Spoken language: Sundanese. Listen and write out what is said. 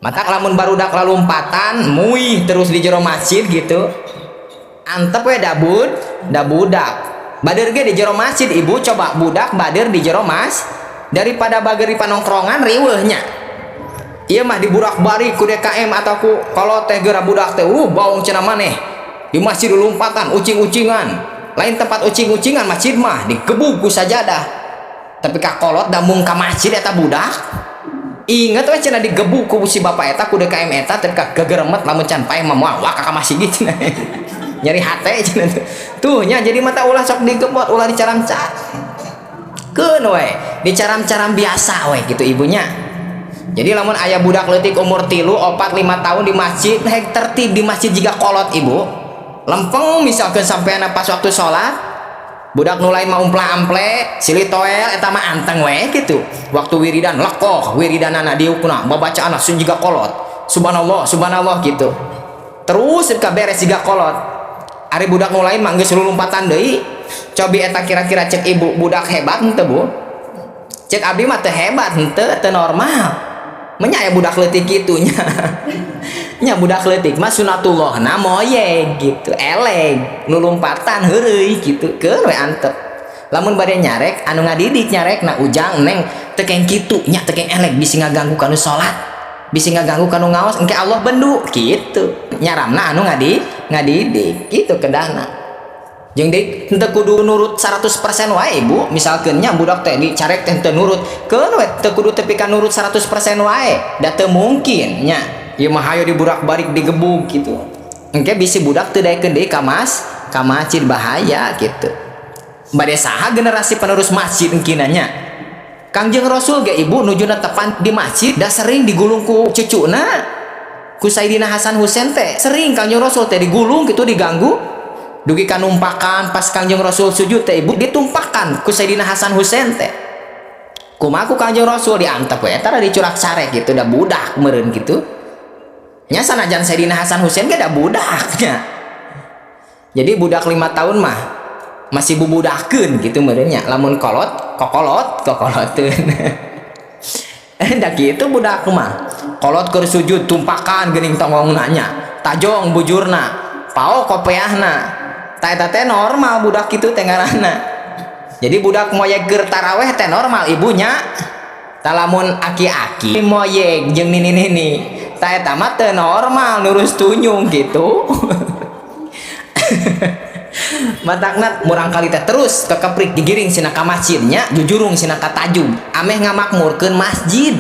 Matak lamun barudak lalumpatan muih terus di jero masjid gitu, antep we dabud da budak bader ge di jero masjid. Ibu coba budak bader di jero mas daripada bager di panongkrongan riweuhnya. Ieu mah diburak-bari ku DKM atau ku kolot teh, geura budak teh baong cenah maneh di masjid lompatan ucing-ucingan. Lain tempat ucing-ucingan masjid mah, digebug ku sajadah. Tapi ka kolot damung ka masjid eta budak inget we cenah digebug ku si bapak eta, ku DKM eta, tapi ka gegeremet lamun can paeh mah moal waka ka masjid cenah, nyeri hate cenah tuh nya. Jadi mata ulah sok digebot, ulah dicaram-caram, keun we dicaram-caram biasa we gitu ibunya. Jadi lamun aya budak leutik umur 3, 4, 5 tahun di masjid, hek tertib di masjid jiga kolot, ibu lempeng. Misalkan sampai pas waktu sholat budak nu lain mah umplah ample silih toel, eta mah anteng we gitu. Waktu wiridan lekoh wiridanana, diukna babacaan sun jiga kolot, subhanallah subhanallah gitu terus ka beres jiga kolot. Ari budak nu lain mah geus lulumpatan deui. Cobi eta kira-kira cek ibu budak hebat henteu, Bu? Cek abdi mah teu hebat henteu, teu normal. Menya aya budak leutik kitu nya. Nya budak leutik mah sunatullahna moyeg gitu, eleg, lulumpatan heureuy gitu, keun we antep. Lamun bade nyarek anu ngadidik nyarekna, "Ujang, Neng, teu keng kitu nya, teu keng elek, bisi ngaganggu kanu salat, bisi ngaganggu kanu ngaos, engke Allah bendu," gitu. Nyaramna anu ngadidik gitu kedahna. Jeung deui henteu kudu nurut 100% wae, Ibu. Misalkeun nya budak teh dicarek teh henteu nurut, keun we teu kudu tepi ka nurut 100% wae, da teu mungkin nya. Ieu mah hayo diburak-barik digebug gitu. Engke bisi budak teu daekeun deui ka masjid, bahaya gitu. Bade saha generasi penerus masjid engkina nya? Kangjeng Rasul ge, Ibu, nujuna tepan di masjid da sering digulung ku cucuna, ku Sayyidina Hasan Husain teh. Sering Kangjeng Rasul teh digulung gitu, diganggu dugi kanumpakan. Pas Kangjeng Rasul sujud teh, Ibu, ditumpakan ku Sayyidina Hasan Husain teh. Kumaha ku Kangjeng Rasul diantep we eta dicurak carek gitu, da budak meureun gitu nya. Sanajan Sayyidina Hasan Husain ge da budak nya. Jadi budak 5 tahun mah masih bubudakeun gitu meureun nya. Lamun kolot kokolot kokoloteun da kitu budak mah. Kolot keur sujud tumpakan geuning tonggongna nya, tajong bujurna, pao kopeahna. Ta eta teh normal budak kitu teh ngaranna. Jadi budak moyeg keur taraweh teh normal, ibunya. Tah lamun aki-aki moyeg jeung nini-nini, ta eta mah teu normal, nurus tunyung gitu. Matakna murang kali teh terus kekeprik, digiring sina ka masjidnya, jujurung sina ka tajug ameh ngamakmurkeun masjid.